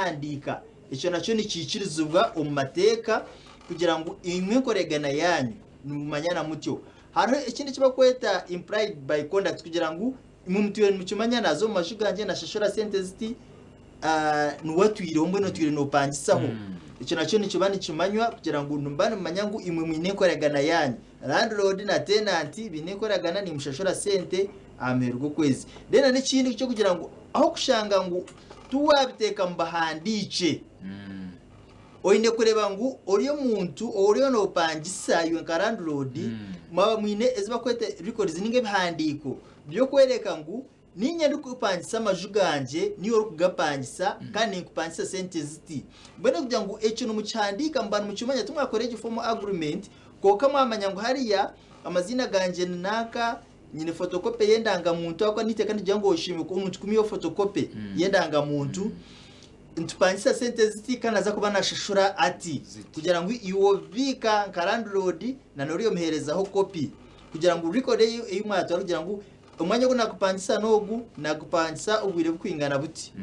mukabihandiika. Ekyo nakyo nikiikirizibwa omu mateeka kugira ngu imwe enkoregana yaanyu nimumanyana mutyo. Hariho ekindi eki barikweta implied by conduct kugira ngu imwe mutwire nimukimanya naaza omu maju gangye nashashura sente ziti, niwe atwireho mbwenu otwire noopangisaho. Ekyo nakyo nikiba nikimanywa kugira ngu nimuba nimumanya ngu imwe mwine enkoragana yaanyu. Landlord na tenant baine enkoragana nimushashura sente aha muheru gw'okwezi. Then n'ekindi ky'okugira ngu ahu kushanga ngu tiwaabiteeka mu buhandiikye, oine kureeba ngu ori omuntu ou oriyo noopangisa iwe nka landlord, mwaba mwine ezi barikweta records ninga ebihandiiko by'okworeka ngu niinye ndikupangisa amaju gangye, niiwe orikugapangisa kandi ninkupangisa sente ziti. Mbwenu kugira ngu ekyo nimukihandiika muba nimukimanya timwakora egi formal agreement kwonka mwamanya ngu hariya amaziina gangye ni nanka, nyine photocopy y'endangamuntu ahabw'okuba n'eiteeka nirigira ngu oshemereire kuha omuntu kumuha photocopy y'endangamuntu, nitupangisa sente ziti kandi naza kuba nashashura ati Ziti. kugira ngu iwe obibiika nka landlord na n'oriya omuheerezaho kopi kugira ngu record ei ei mwatwara kugira ngu omwanya ogu nakupangisa n'ogu nakupangisa obwire bukwingana buti.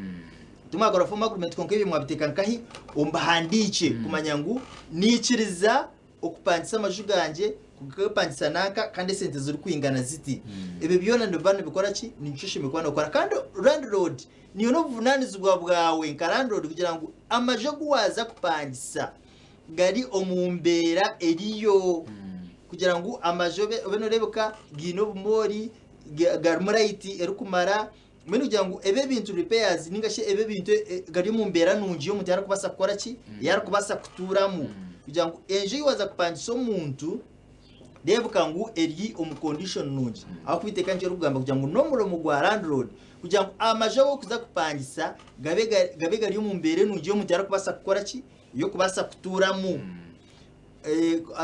Timwakora formal agreement kwonka ebyo mwabiteeka nkahi omu buhandiikye kumanya ngu niikiriza okupangisa amaju gangye kugapangisa nanka kandi esente zirikwingana ziti. Ebyo byona nibiba nibikora ki? Nikyo oshemereire kuba nookora. Kandi landlord niiwe n'obuvunaanizibwa bwawe nka landlord kugira ngu amaju agu waaza kupangisa gari omu mbeera eriyo kugira ngu amaju obe obe nooreebeka gaine obumoori, garimu rayiti erikumara, mbwenu kugira ngu ebi ebintu repairs ninga shi ebi ebintu gari omu mbeera nungi y'omuntu arikubaasa kukora ki? Ei arikubaasa kutuuramu. Kugira ngu enju ei waaza kupangisa omuntu reebeka ngu eri omu condition nungi. Ahabw'okuba eiteeka nikyo ririkugamba kugira ngu n'omurimo gwa landlord kugira ngu amaju agu orikuza kupangisa gabe gabe gari omu mbeera enungi y'omuntu arikubaasa kukora ki? Y'okubaasa kutuuramu.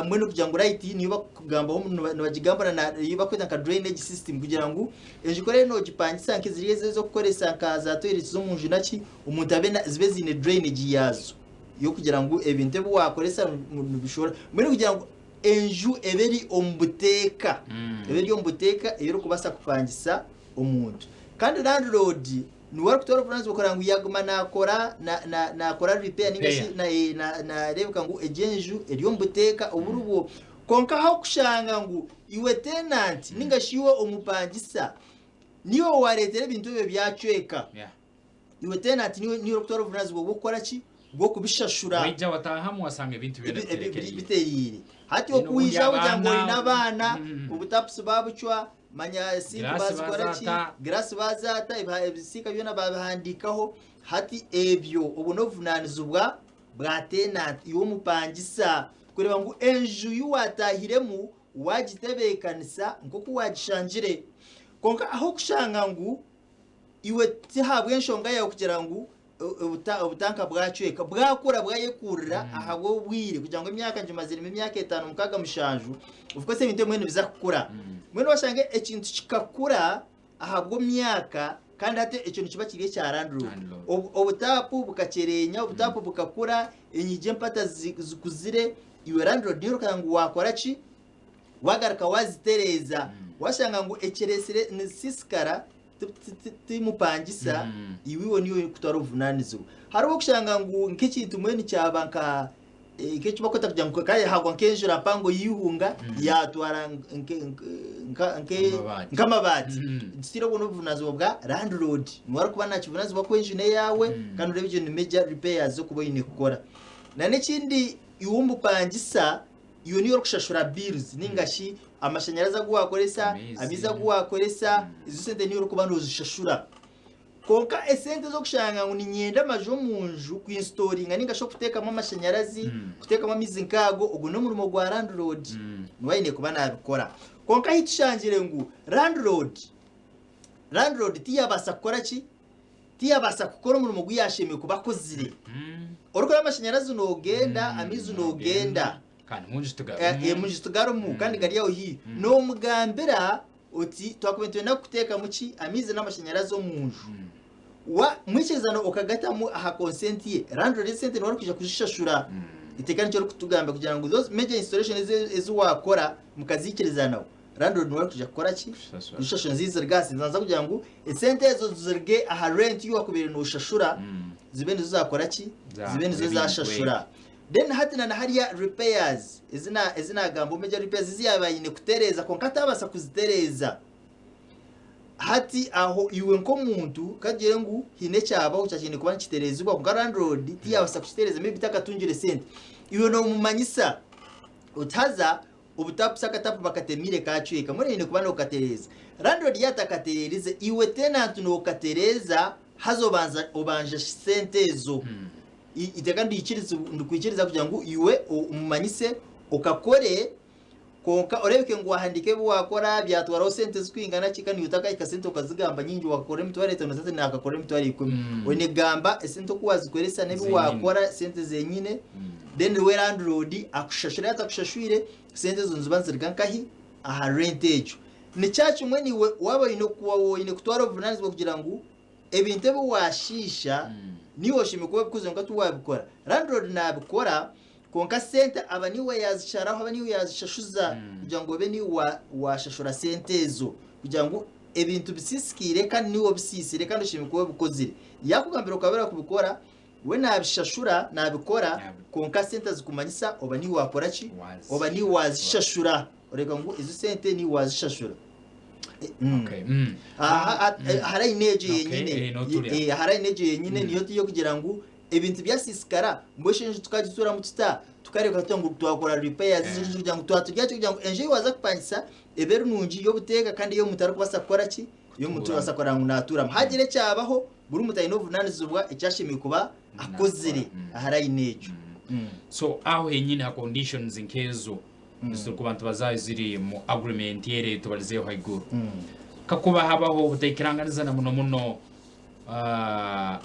Mbwenu kugira ngu rayiti niyo bakugambaho nibagigamba na ei bakweta nka drainage system kugira ngu enju ku oraabe noogipangisa nka ziri ezi ez'okukoresa nka za toyireti z'omu nju naki, omuntu abe zibe ziine drainage yaazo y'okugira ngu ebintu ebi waakoresa nibishohora. Mbwenu kugira ngu enju ebe eri omu buteeka, ebe eri omu buteeka ei orikubaasa kupangisa omuntu. Kandi landlord Niwe arikutwara obuvunanizibwa kureba ngu yaguma nakora nakora repair ninga shi nareebeka ngu egi enju eri omu buteeka oburibwo. Kwonka ahu okushanga ngu iwe tenant ninga shi iwe omupangisa niiwe wareetera ebintu ebyo byacweka, iwe tenant niiwe orikutwara obuvunanizibwa bw'okukora ki? Bw'okubishashura. Waija wataahamu wasanga ebintu byona biterekereire. Bitereire. Hati Then obundi okwija ogira ngu abaana oine abaana, obutapusi babucwa, Manya sinki Giraasi baazikora ki, baazaata. giraasi baazaata, ebisiika byona baabihandiikaho. Hati ebyo obwo n'obuvunaanizibwa bwa tenanti, iwe omupangisa, kureeba ngu enju ei waataahiremu waagitebeekanisa nk'oku waagishangire. Kwonka ah'okushanga ngu iwe tihabw'enshonga yaawe kugira ngu obutanka bwacweka, bwakura bwayekurira ahabw'obwire kugira ngu emyaka ngimaziremu emyaka etaano, mukaaga, mushanju, of course ebintu ebimwe nibiza kukura. Mbwenu washanga ekintu kikakura ahabw'emyaka kandi hati ekyo nikiba kiri ekya landlord. Landlord. Obutaapu bukakyerenya, obutaapu bukakura, enyigi empata zikuzire, iwe landlord niiwe orikureeba ngu waakora ki? Waagaruka waazitereeza, washanga ngu ekireetsire nizisiisikara, Timupangisa, iwe iwe niiwe orikutwara obuvunanizibwa. Hariho okushanga ngu nk'ekintu mbwenu kyaba nka nk'eki bakweta kugira ngu kare hagwa nk'enjura mpango y'eihunga yatwara nk'amabaati. Still obwo n'obuvunanizibwa bwa landlord. Niwe arikuba nakivunanizibwa ku enju n'eyaawe kandi oreeba egyo ni major repairs ez'okuba oine kukora. Na n'ekindi iwe omupangisa iwe niiwe orikushashura bills ninga shi amashanyarazi agu waakoresa, Amaizi. amaizi agu waakoresa, ezo sente niiwe orikuba noozishashura. Kwonka esente ez'okushanga ngu niinyenda amaju omu nju kuinstooringa ninga shi okuteekamu amashanyarazi, kuteekamu amaizi nk'ago, ogwo n'omurimo gwa landlord, niwe aine kuba naabikora. Kwonka ahi tushangire ngu landlord, landlord tiyabaasa kukora ki? Tiyabaasa kukora omurimo ogu yaashemereire kuba akozire. Orikureeba amashanyarazi noogenda, amaizi noogenda. Kandi munju tigarumu. Eh, munju tigarumu kandi gari aho haihi. Noomugambira oti twakubaire nitwenda kukuteekamu ki? Amaizi n'amashanyarazi omu nju. Wa mwikirizana okagatamu aha consent ye, landlord esente niwe arikwija kuzishashura. Eiteeka nikyo ririkutugambira kugira ngu those major installation ezi ezi waakora mukaziikirizanaho. Landlord niwe arikuija kukora ki? Kushashura. Kushashura nizo ziriga aha sente naza kugira ngu esente ezo zirige aha rent ei wakubaire noshashura zibe nizo zakora ki? Zakora Zibe nizo ebintu zashashura. Then hati na hariya repairs ezi na ezi nagamba major repairs ezi yaaba aine kutereeza kwonka atabaasa kuzitereeza. Hati aho iwe nk'omuntu kagire ngu haine ekyabaho kyakiine kuba nikitereezibwa kwonka landlord tiyabaasa kukitereeza maybe takatungire sente. Iwe nomumanyisa oti haza Obutapusi akatapu bakatemire kacweka mbwenu oine kuba nokatereeza. Landlord yatakatererize iwe tenant nokatereeza haza obanza obanja sente ezo. Iteka ndikwikiriza kugira ngu iwe omumanyise okakore kwonka orebeke ngu wahandiika ebi wakora byatwaraho sente zikwingana ki kandi iwe otakahika sente okazigamba nyingi wakakora emitwaro etano sente nakakora emitwaro ikumi. Oine kugamba esente oku wazikoresa n'ebi wakora sente zenyine. Then we landlord akushashure yaaba atakushashwire, sente ezo niziba niziruga nkahi? Aha rent egyo. Ni kya kimwe naiwe waaba oine oine kutwara obuvunanizibwa kugira ngu ebintu ebi waashiisha niiwe oshemereire kuba obikoze kwonka tiwaabikora. Landlord naabikora kwonka sente aba niiwe yaazisharaho aba niiwe yaazishashuza kugira ngu obe niiwe waashashura sente ezo kugira ngu ebintu bisiisikaire kandi niiwe obisiisire kandi oshemereire kuba obikozire. Yaakugambira okabura kubikora, We naabishashura, naabikora, kwonka sente azikumanyisa oba niiwe waakora ki? Oba niiwe waazishashura. Oreeba ngu ezo sente niiwe waazishashura. Aha layini egyo yenyine, aha layini egyo yenyine niyo y'okugira ngu ebintu byasiisikara, mbwenu shi enju tukagituuramu tuta? Tukareebeka tuta ngu twakora repairs kugira ngu twatugire kugira ngu enju ei waaza kupangisa ebe eri nungi y'obuteeka kandi ei omuntu arikubaasa kukora ki? Ei omuntu arikubaasa kureba ngu naatuuramu. Haagira ekyabaho, buri muntu aine obuvunanizibwa eki ashemereire kuba akozire aha layini egyo. So aho henyini ha conditions nk'ezo eziturukuba nitubazaaho eziri mu agreement eri ei tubalizeeho haiguru, kakuba habaho obutaikiranganiza na muno muno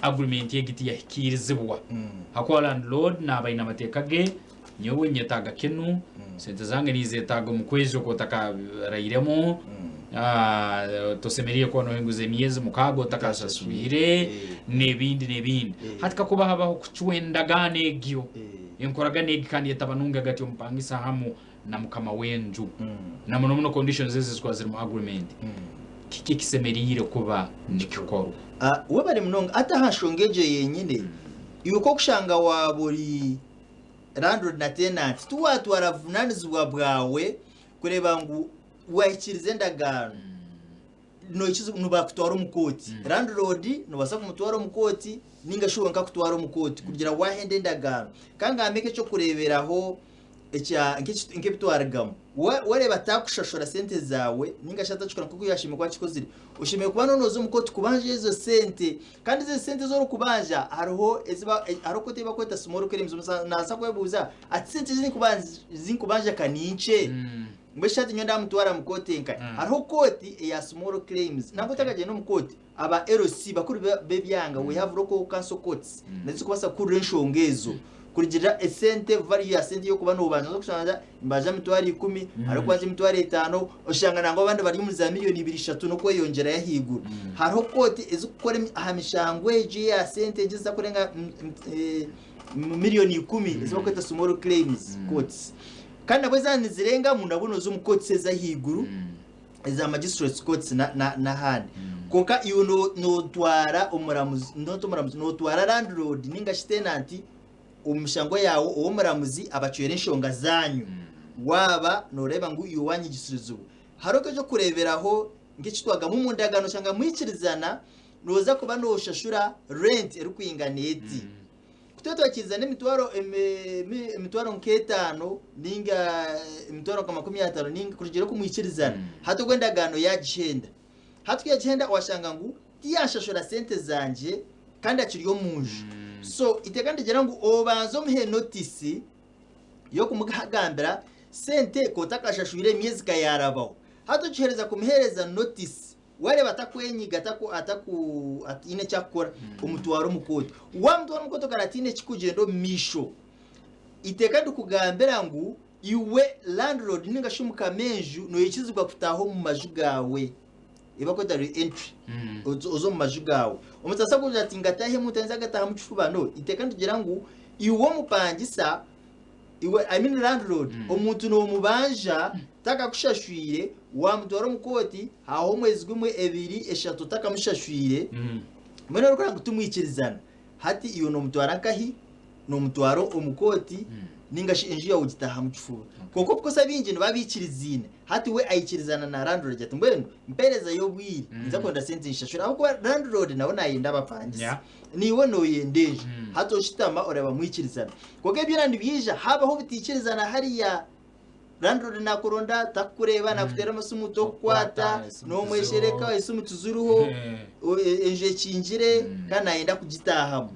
agreement egi tiyahikiirizibwa hakuba landlord naaba aine amateeka ge, nyowe nyetaaga kinu, sente zange ninzetaaga omu kwezi oku otakarairemu, tosemeriire kuba nohinguza emyezi mukaaga otakasaswire, n'ebindi n'ebindi. Hati kakuba habaho kucwa endagaano egyo, enkoragana egi kandi etaba nungi hagati y'omupangisa hamu na mukama w'enju, na muno muno conditions ezi ezikuba ziri mu agreement, kiki ekisemeriire kuba nikikorwa? Webare munonga. Hati aha nshonga egyo yenyine, iwe ku orikushanga waaba ori landlord na tenant, tiwatwara buvunanizibwa bwawe kureeba ngu wahikiiriza endagaano, nibakutwara omu kooti. Landlord nobaasa kumutwara omu kooti ninga shi wenka akutware omu kooti kugira ngu wahenda endagaano. Ka ngambe nk'eky'okureeberaho ekya nk'ebi twarugamu, wareeba atakushashura sente zaawe ninga shi atakikora nk'oku yashemereire kuba akikozire, oshemereire kuba nooza omu kooti kubanja ezo sente. Kandi ezo sente ezi orikubanja hariho ezi hariho kooti ei barikweta small claims, naabaasa kwebuuza ati sente ezi ndikubanja ka ni nkye? Mbwenu shi hati nyowe ndamutwara mu kooti enkahi? Hariho kooti eya small claims. Nangwa otakagyenda omu kooti, aba LC bakuru b'ebyanga, we have local council courts, nazo zikubaasa kuhurira enshonga ezo kurugirira esente value ya sente ey'okuba nobanja. Noza kushanga nibanja emitwaro ikumi, hariho orikubanja emitwaro etaano, oshanga nangwa abandi bari omuri za miriyoni ibiri ishatu n'okweyongyerayo ahaiguru. Hariho kooti ezikukora aha mishango egyo eya sente egyo ezitakurenga miriyoni ikumi ezi barikweta small claims courts. Kandi nabwo ezaaba nizirengamu nabwo nooza omu courts ez'ahaiguru eza magistrates courts n'ahandi. Kwonka iwe nootwara omuramuzi, not omuramuzi, nootwara landlord ninga shi tenant omu mishango yaawe ow'omuramuzi abacwera enshonga zaanyu waaba nooreeba ngu iwe waanyigisirizibwa. Hariho nk'eky'okureeberaho nk'eki twagamba omu ndagaano oshanga mwikirizana nooza kuba nooshashura rent erikwingana eti. Ku tuba twakirizana emitwaro emitwaro nk'etaano ninga emitwaro nka 50 ninga kurugiirira oku mwikirizana, hati obwo endagaano yaagihenda. Hati ku yaagihenda waashanga ngu tiyanshashura sente zangye kandi akiri omu nju. So eiteeka nirigira ngu obanze omuhe notisi y'okumugambira sente ku otakashashwire emyezi ka yaarabaho. Hati okiheereza kumuheereza notisi Wareeba atakwenyiga ataku ataku ataine eki akukora omutware omu kooti. Wamutwara omu kooti okareba ataine ekikugyenda omu maisho, eiteeka nirikugambira ngu iwe landlord ninga shi mukama enju noikirizibwa kutaaha omu maju gaawe. Ebi barikweta re-entry. Oze oze omu maju gaawe. Omuntu tabaasa kugira ati ngatahemu ntarinze agataahamu kifuba no. Eiteeka nirigira ngu iwe omupangisa. Iwe I mean landlord omuntu nomubanja takakushashwire wamutwara omu kooti haho omwezi gumwe ebiri eshatu otakamushashwire mbwenu orikureeba ngu timwikirizana hati iwe nomutwara nkahi nomutwara omu kooti ninga shi enju yaawe ogitahamu kifuba kwonka obukosa abaingi nibaba baikirizaine hati we aikirizana na landlord ati mbwenu mperezayo obwire ninza kwenda sente nshashure ahabw'okuba landlord nawe nayenda abapangisa. Naiwe nooyenda enju. Hati oshutama oreeba mwikirizana. Kwonka ebyona nibyija habaho obutaikirizana hariya. Landlord naakuronda takukureeba naakuteera amasimu tokukwata, noomweshereka esimu tiziriho, enju ekingire kandi naayenda kugitaahamu.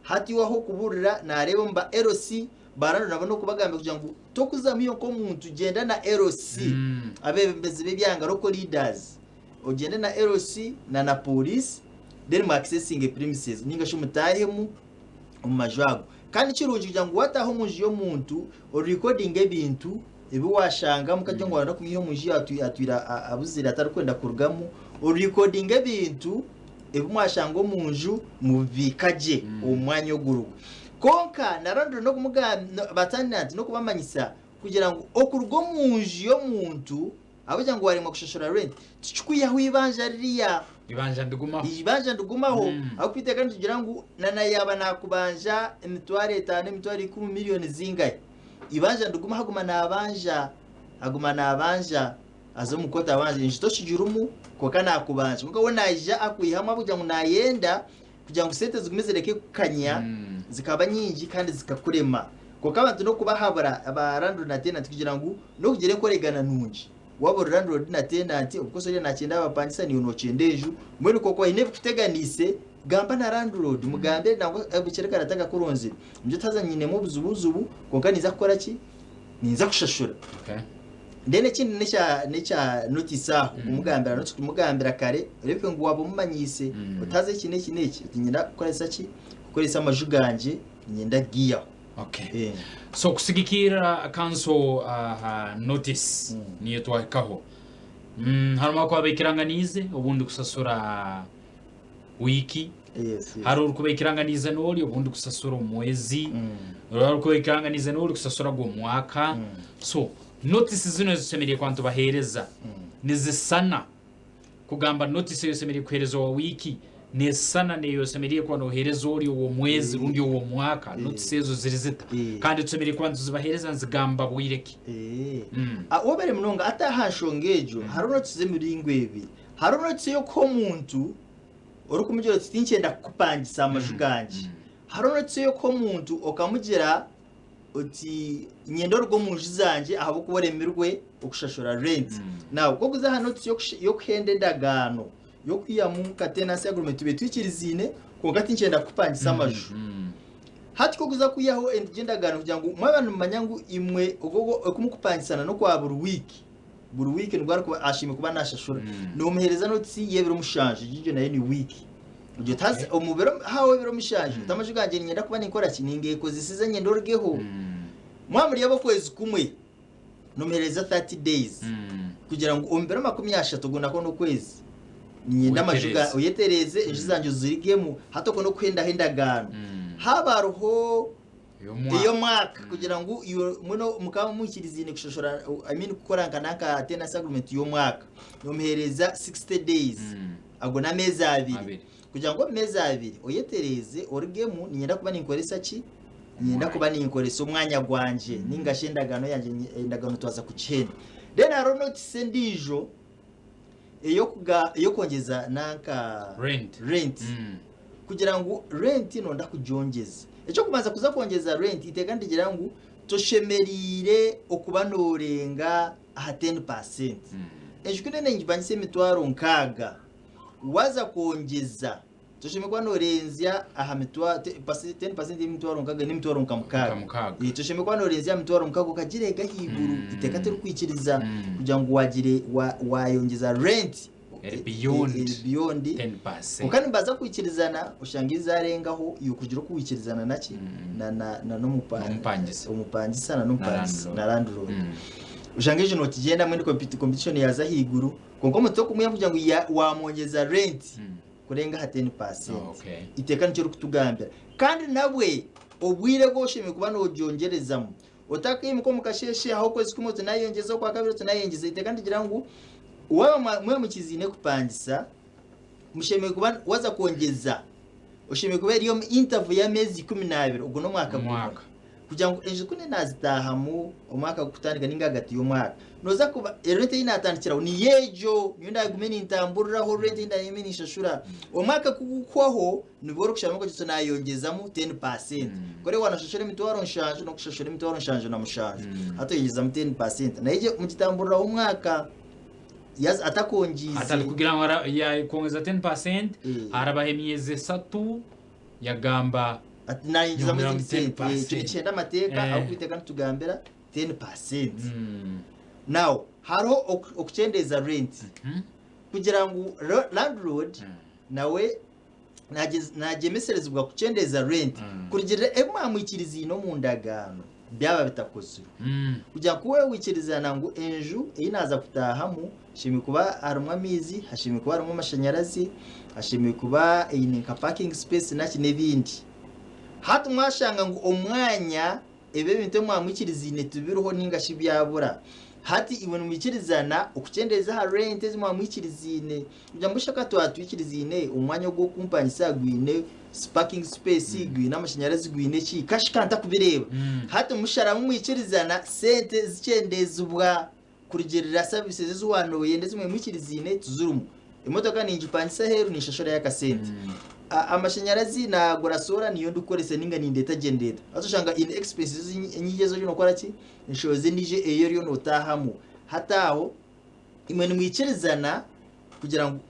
Hati iwe ah'okubuurira naareeba omu ba LC, ba landlord nabo n'okubagambira kugira ngu tokuzamu iwe nk'omuntu gyenda na LC, abeebembezi b'ebyanga, local leaders. Ogyende na LC na na police then mu accessinge premises ninga shi mutahemu omu maju ago. Kandi nikirungi kugira ngu wataha omu nju y'omuntu orecordinge ebintu ebi washangamu kagire ngu wayenda kumwiha omu nju ye atwire abuzire atarikwenda kurugamu, orecordinge ebintu ebi mwashanga omu nju mubibiika gye omu mwanya ogurigo. Kwonka na landlord n'okumugambira ba tenant n'okubamanyisa kugira ngu okuruga omu nju y'omuntu Ahabw'okugira ngu waremwa kushashura rent, tikikwihaho eibanja ririya. Eibanja nirigumaho. Eibanja nirigumaho. Ahabw'okuba eiteeka nirigira ngu na na yaaba naakubanja emitwaro etaano, emitwaro ikumi, miriyoni zingahi, eibanja nirigumaho aguma naabanja, aguma naabanja, aza omu kooti abanja. Enju tokigirimu kwonka naakubanja. Kwonka we naija akwihamu ahabw'okugira ngu naayenda kugira ngu sente zigume zireke kukanya zikaba nyingi kandi zikakurema. Kwonka abantu n'okubahabura aba landlord na tenant kugira ngu n'okugira enkoregana nungi. Waaba ori landlord na tenant of course oriya nakyenda abapangisa naiwe nokyenda enju, mbwenu kwonka oine ebikuteganiise gamba na landlord mugambire nangwa bukiri kare atakakuronzire mugire oti haza nyinemu obuzibuzibu kwonka ninza kukora ki? Ninza kushashura. Okay. Then ekindi n'ekya n'ekya notice aho kumugambira notice kumugambira kare oreebeke ngu waaba omumanyiise oti haza eki n'eki n'eki oti niinyenda kukoresa ki kukoresa amaju gangye niinyenda kugiihaho. Okay. Eh. So kusigikirra council aha notice niyo twahikaho. Harimu akuba baikiranganiize obundi kusasura wiiki Yes, yes. hariho orikuba aikiranganiize n'ori obundi kusasura omwezi hariho orikuba aikiranganiize n'ori kusasura gw'omwaka so notisi zinu ezitusemeriire kuba nitubaheereza nizisana kugamba notisi ei osemeriire kuheereza owa wiiki nesisana n'ei osemeriire kuba noheereza ori ow'omwezi rundi ow'omwaka notisi ezo ziri zita kandi tusemeriire kuba nituzibaheereza nizigamba bwire ki Eh. Ah, webare munonga ate aha nshonga egyo hariho notisi z'emiringo ebiri hariho notisi ey'okuha omuntu orikumugira oti tinkyenda kukupangisa amaju gangye. Hariho notisi ey'okuha omuntu okamugira oti nyenda oruge omu nju zangye ahabw'okuba oremirwe okushashura rent. Now ku orikuza aha notisi y'okuhenda endagaano y'okwihamu nka tenancy agreement tube twikiriziine kwonka tinkyenda kukupangisa amaju. Hati ku orikuza kwihaho egyo endagaano kugira ngu mwaba nimumanya ngu imwe oku murikupangisana n'okwa buri wiiki, buri wiiki nibwo arikuba ashemereire kuba nashashura nomuhereza notisi y'ebiro mushanju egyo nayo ni wiiki ogyo tazi omu biro haho ebiro mushanju oti amaju gangye niinyenda kuba ninkora ki ningekozeseza nyenda orugeho mwaba muri ab'okwezi kumwe nomuhereza 30 days kugira ngu omu biro 30 ogwo nakwo n'okwezi niinyenda amaju ga Oyetereeze. oyetereeze enju zangye ozirugemu hati okwo n'okuhendaho endagaano haaba hariho ey'omwaka kugira ngu iwe mbwenu mukaba mwikiriziine kushashura I mean kukora nka nanka tenancy agreement y'omwaka nomuheereza 60 days ago n'ameezi abiri Abiri. kugira ngu omu meezi abiri oyetereeze orugemu niinyenda kuba ninkoresa ki niinyenda kuba ninkoresa omwanya gwangye ninga shi endagaano yangye endagaano twaza kugihenda then hariho notice endiijo ey'okuga ey'okwongyeza nanka Rent. rent Kugira ngu rent nonda kugyongyeza. Eky'okubanza kuza kwongyeza rent eiteeka nirigira ngu toshemereire okuba norenga aha 10%. Enju ku nene nigipangisa emitwaro nkaaga, waza kwongyeza toshemereire kuba norenzya aha mitwaro 10% y'emitwaro nkaaga n'emitwaro nka mukaaga. Nka mukaaga. Eh, toshemereire kuba norenzya aha mitwaro mukaaga okagirega ahaiguru. Eiteeka tiririkwikiriza kugira ngu wagire wayongyeza rent Eri beyond eri beyond 10%. Kwonka nibaza kwikirizana oshange zarengaho iwe kugira oku wikirizana naki na na na n'omupa N'omupangisa. omupangisa na n'omupangisa Na na landlord Mm. oshange ejo nokigyenda mbwenu competition yaza ahaiguru kwonka omuntu tokumwiha kugira ngu ya- wamwongyeza rent kurenga aha 10% Oh, okay. iteeka nikyo rikutugambira kandi nabwe obwire obu oshemereire kuba nogyongyerezamu. Otakaimuka omu kasheeshe aho okwezi kumwe oti nayongyeza okwakabiri oti nayongyeza eiteeka nirigira ngu waaba mwaba mukiziine kupangisa mushemereire kuba waza kwongyeza oshemereire kuba eri omu interval y'ameezi 12 ogwo n'omwaka gumwe Omwaka. kugira ngu enju ku naazitaahamu omwaka gukutandika ninga ahagati y'omwaka nooza kuba rent ei naatandikiraho niyo egyo niyo ndaagume nintamburiraho rent ei ndaagume ninshashura omwaka ku gukuhwaho nibwo orikusharamu okagira oti naayongyezamu 10%. Ku orikuba nooshashura emitwaro nshanju n'okushashura emitwaro 77 hati oyongyezamu 10% nayo egyo mugitamburiraho omwaka yaza atakwongyize. Atari kugira ngu ara- yakwongeza 10% harabaho emyezi esatu yagamba Ati nayongyezamu Nyongeramu ezindi sente. 10%. Ekyo nikihenda amateeka ahabw'okuba eiteeka nitugambira 10%. Now hariho okukyendeeza rent kugira ngu landlord nawe Naagyemeserezibwa kukyendeeza renti kurugiirira ebi mwamwikiriziine omu ndagaano byaba bitakozirwe. Kugira ngu ku waaba waikirizana ngu enju ei naaza kutaahamu hashemereire kuba harimu amaizi, hashemereire kuba harimu amashanyarazi, hashemereire kuba eine nka parking space naki n'ebindi. Hati mwashanga ngu omwanya Ebi ebintu ebi mwamwikiriziine tibiriho nainga shi byabura. Hati imwe nimwikirizana okukyendeeza aha renti ezi mwamwikiriziine. Kugira ngu shaka twaba twikiriziine omwanya ogw'okumpangisa gwine parking space, gwine amashanyarazi, gwine ki, kashi ka ntakubireeba. Hati musharamu mwikirizana sente zikyendeezibwa kurugiirira services ezi waanoyenda ezi mwamwikiriziine tizirimu. Emotoka ningipangisa aheeru ninshashurayo akasente. Amashanyarazi nagura soora niyo ndikukoresa ninga nindeeta gye ndeeta. Haza oshanga in expenses enyingi ezi oriyo nokora ki? Enshozi endiijo ei oriyo notahamu. Hati aho imwe nimwikirizana kugira ngu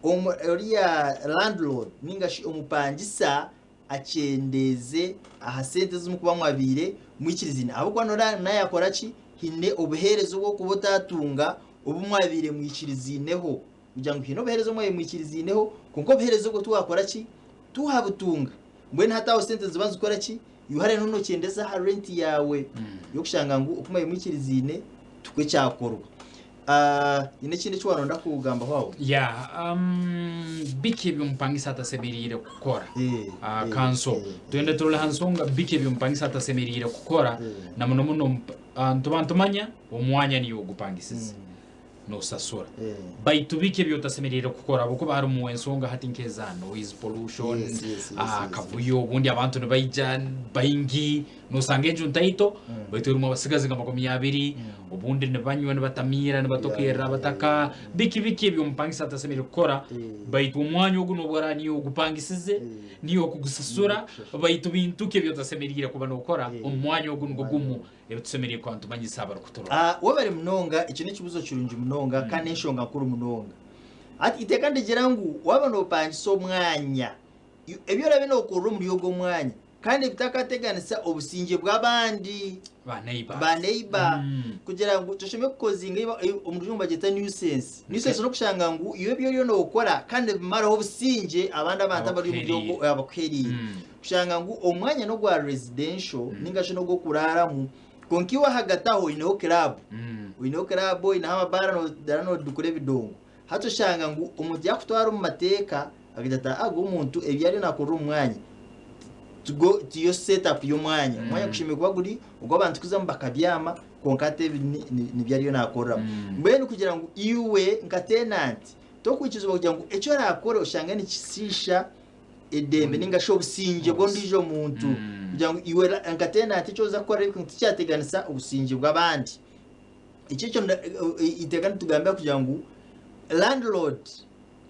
oriya landlord ninga shi omupangisa akyendeeze aha sente ezi murikuba mwabaire mwikirizaine ahabw'okuba noreeba nawe yakora ki? Haine obuheereza obu orikuba otatunga obu mwabaire mwikirizaineho. Kugira ngu haine obuheereza obu mwabaire mwikiriziineho, kwonka obuheereza obwo tiwakora ki? Tiwabutunga. Mbwenu hati aho sente niziba nizikora ki? Iwe hariya noba nokyendeza aha renti yaawe y'okushanga ngu oku mwabaire mwikiriziine tikwo kyakorwa. Haine ekindi eki waronda kugambaho aho? Yeah, biki ebi omupangisa atasemeriire kukora? Kanso, twende turole ha nsonga biki ebi omupangisa atasemeriire kukora na muno muno nituba nitumanya omwanya niiwe ogupangisize. nosasura. Baitu biki ebi otasemeriire kukora habwokuba harumu ensonga hati nk'eza noise pollution, Yes, yes, yes, yes, akavuyo, obundi abantu nibaija baingi, nosanga enju ntaito baitu erimu abasigazi nka 20, obundi nibanywa nibatamiira nibatokerra abataka, biki biki ebi omupangisa atasemeriire kukora, baitu omwanya ogu nobu oraaba niiwe ogupangisize, niiwe okugusasura, baitu bintu ki ebi otasemeriire kuba nokora omu mwanya ogu nugwo gumu Ebi tusemeriire kuba nitumanyisa abarikuturora. Ah, webare munonga, ekyo n'ekibuzo kirungi munonga kandi n'enshonga nkuru munonga. Hati iteeka nirigira ngu waaba noopangisa omwanya, i- ebi oraabe nookorera omuri ogwo mwanya kandi ebitakateganisa obusingye bw'abandi Ba neighbors. ba neighbor kugira ngu toshome kukozinga eiba- ei- omu rujungu bagyeta nuisance. Nuisance n'okushanga ngu iwe ebi oriyo nookora kandi nibimaraho obusingye abandi abantu abari omuri ogwo Abakuheriire. abakuheriire. Kushanga ngu omwanya n'ogwa residential ninga shi n'ogw'okuraaramu kwonka iwe ahagati aho oineho club, oineho club oineho amabaara noraara nodukura ebidongo. Hati oshanga ngu omuntu yaakutwara omu mateeka akagira ati agu omuntu ebi ariyo naakorera omu mwanya tigo tiyo set up y'omwanya. Omwanya gushemereire kuba guri ogw'abantu kuzamu bakabyama kwonka hati ebi nibyo ariyo naakoreramu. Mbwenu kugira ngu iwe nka tenant tokwikirizibwa kugira ngu eki oraakore oshange nikishiisha edembe ninga shi obusingye bw'ondiijo muntu kugira ngu iwe nka tenanti eki oza kukora tikyateganisa obusingye bw'abandi. Ekyo ekyo eiteeka nitugambira kugira ngu landlord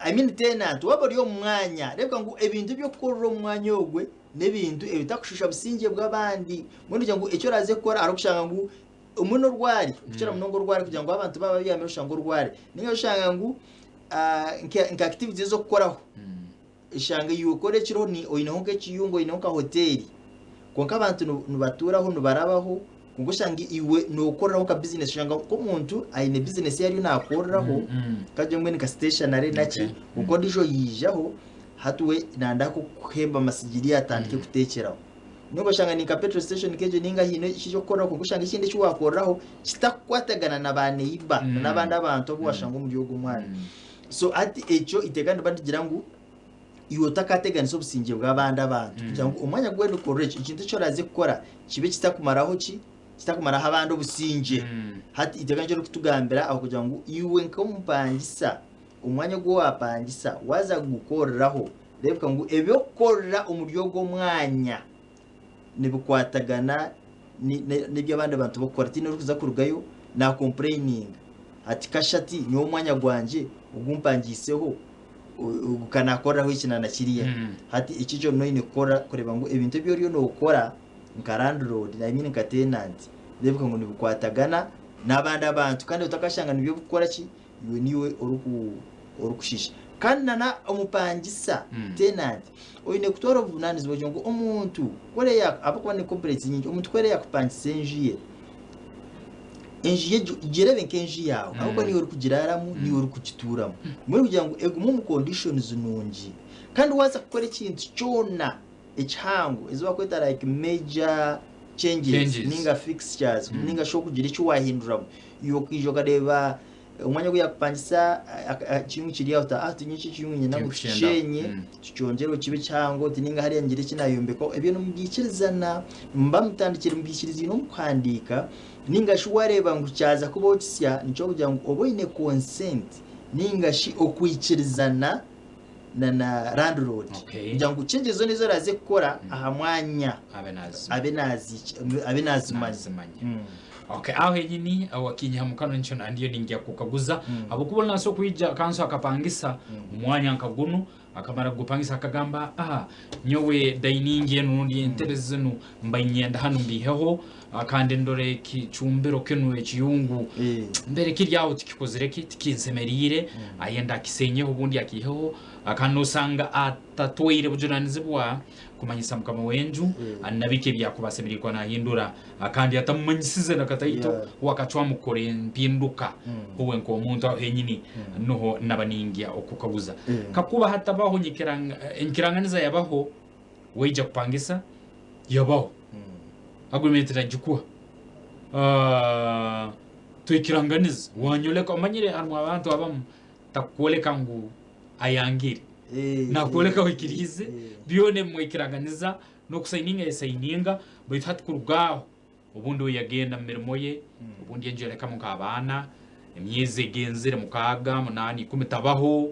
I mean tenant waaba ori omu mwanya reebeka ngu ebintu eby'okukorera omu mwanya ogwe n'ebintu ebitakushiisha busingye bw'abandi. Mbwenu kugira ngu eki oraaze kukora hariho kushanga ngu omwe n'orwari okukira munonga orwari kugira ngu abantu baaba babyamire oshanga orwari ninga oshanga ngu nka activities ez'okukoraho Eshanga ei okora ekiro oineho nk'ekiyungu oineho nka hoteeri kwonka abantu nibatuuraho nibarabaho kwonka oshanga iwe nookoreraho nka bizinesi oshanga nk'omuntu aine bizinesi ei ariyo naakoreraho kagire mbwenu nka siteeshanare naki kwonka ondiijo yaijaho hati we nayenda kukuhemba amasigiri atandike kuteekyeraho. Ninga oshanga ni nka petrol station nk'egyo ninga haine eki orikukoreraho kwonka oshanga ekindi eki waakoreraho kitakukwatagana na baaneiba n'abandi abantu abu waashanga omuri ogwo mwanya. So hati ekyo eiteeka niriba nirigira ngu iwe otakateganisa obusingye bw'abandi abantu kugira ngu omwanya gwena okorera ekyo, ekintu eki oraaze kukora kibe kitakumaraho ki? Kitakumaraho abandi obusingye. Hati eiteeka nikyo ririkutugambira aho kugira ngu iwe nk'omupangisa omwanya ogu waapangisa waaza kugukoreraho reebeka ngu eby'okukorera omuri ogwo mwanya nibikwatagana n'eby'abandi bantu barikukora. Tihaine orikuza kurugayo naakompureyininga ati kasha ati nyowe omwanya gwangye ogu mpangiiseho gukanakoreraho eki na na kiriya. Hati eki ekyo noine kukora kureeba ngu ebintu ebi oriyo nookora nka landlord I mean nka tenant reebeka ngu nibikwatagana n'abandi abantu kandi otakashanga nibyo bikukora ki iwe niiwe oriku orikushiisha. Kandi na na omupangisa tenant oine kutwara obuvunanizibwa kugira ngu omuntu ku oriyo ahabw'okuba ni complaints nyingi omuntu ku ariyo yakupangisa enju ye, enju ye gireebe nk'enju yaawe ahabw'okuba niiwe orikugiraaramu niiwe orikugituuramu mbwenu kugira ngu egume omu conditions nungi kandi waaza kukora ekintu kyona ekihango ezi bakweta like major changes Changes. ninga fixtures ninga shi okugira eki wahinduramu iwe okaija okareeba omwanya ogu yakupangisa ekiyungu kiri aho oti ah tinye eki ekiyungu niinyenda ngu Tinkukyenda. tukishenye tukyongyere kibe kihango oti ninga hariya ngire eki nayombekaho ebyo nimubyikirizana muba mutandikire mubyikiriziine omu kuhandiika ninga shi wareeba ngu kyaza kubaho kisya nikyo kugira ngu obe oine consent ninga shi okwikirizana na na landlord Okay. kugira ngu changes zoona ezi oraaze kukora aha mwanya abe nazimanya abe abe nazimanya nazimanya okay aho henyini wakinyiha mukano nikyo nandiyo ningya kukaguza habwokuba naso kwija kanso akapangisa omwanya nka gunu akamara kugupangisa akagamba ah nyowe dining enu rundi entebe zinu mba nyenda hanu mbiheho ah, kandi ndore ekicumbiro kinu ekiyungu Eh. mbere kiri aho tikikozire ki tikinsemeriire ayenda akisenyeho obundi akiiheho Ah, kandi nosanga atatwaire bujunanizibwa kumanyisa mukama w'enju ah, nabiki ebyakuba asemeriire kuba nahindura Ah, kandi atamumanyisize na kataito Yeah. we akacwamu kukora empinduka uwe nk'omuntu aho henyini nuho naba ningya okukaguza kakuba hatabaho enyikiranganiza yabaho waija kupangisa yabaho agreement nagikuha Ah, twikiranganiza wanyoleka omanyire harimu abantu abamu takukwoleka ngu ayangire Eh, nakwoleka eh, oikiriize eh. byona ebimwikiranganiza n'okusayininga yasayininga baitu hati kuruga aho obundi oyo yagenda mu mirimo ye obundi enju yalekamu nk'abaana emyezi egenzire mukaaga munaana ikumi tabaho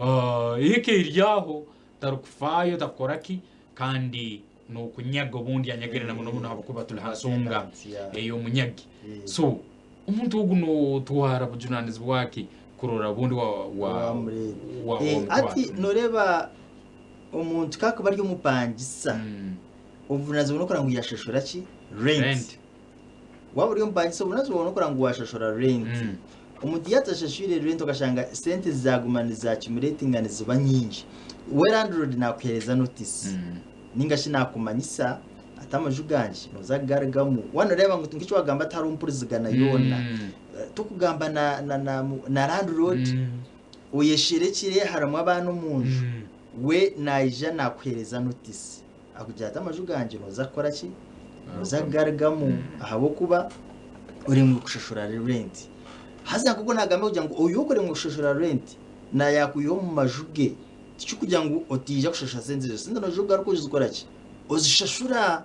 Ah, eka eri aho tarukufaayo takukora ki kandi n'okunyaga obundi anyagire na muno muno habwokuba tuli ha nsonga Tenants, yeah. ey'omunyagi Eh. so omuntu ogu notwara bujunanizibwa ki kurora obundi wa- wa- Wamureba. wa- Eh, wamutwara. ati noreeba omuntu kakuba ari omupangisa obuvunanizibwa n'okura ngu yashashura ki rent Rent. waaba ori omupangisa obuvunanizibwa bwawe n'okura ngu washashura rent Mm. omuntu yaatashashwire rent okashanga sente zaguma nizakimuretinga niziba nyingi we landlord nakuheereza notice ninga shi nakumanyisa ati amaju gangye nooza kugarugamu waaba noreeba ngu nk'eki wagamba tihariho mpurizigana yoona Tokugamba na na na na landlord oyesherekire harimu abaana omu nju we naija nakuheereza notice akugira ati amaju gangye nooza kukora ki? Nooza kugarugamu ahabw'okuba oremwe kushashura rent. Haza nk'oku nagamba kugira ngu oyu okuremwa kushashura rent nayakwiha omu maju ge tikikugira ngu otiija kushashura sente ezo, sente noija kugaruka ozikora ki? Ozishashura.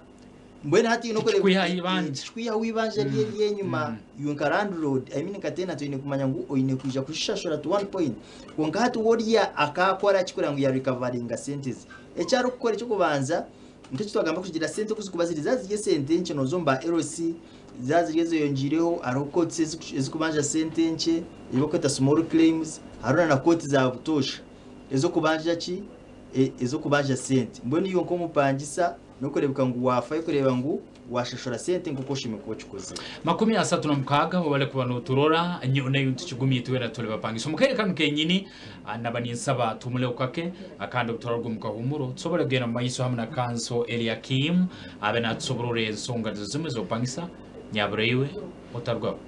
Mbwenu hati oine Tikikwihaho eibanja. Tikikwihaho eibanja rye ery'enyima. Iwe nka landlord, I mean nka tenant oine kumanya ngu oine kwija kuzishashura at one point. Kwonka hati we orya akaakora ki kureba ngu ya recoveringa sente ze? Eki arikukora eky'okubanza, nk'eki twagamba kugira sente oku zirikuba ziri, zaaba ziri esente nkye nooza omu ba LC, zaaba ziri ezeyongyeireho hariho courts ezikubanja sente nkye, ebi barikweta small claims, hariho na kooti za butoosha ez'okubanja ki, ez'okubanja sente. Mbwenu iwe nk'omupangisa, N'okureebeka ngu waafayo kureeba ngu waashashura sente nk'oku oshemereire kuba okikozire. 36 webale kuba noturora nyowe naiwe nitukigumya itwena tuli bapangisa omu kaire kanu kenyini naba ninsaba tuhumuleho kake kandi obu turaruga omu kahumuro tusobole kugenda mu maiso hamu na kanso Eliakim abe natusoborora ensonga nizo zimu ez'okupangisa nyaburaiwe otarugaho.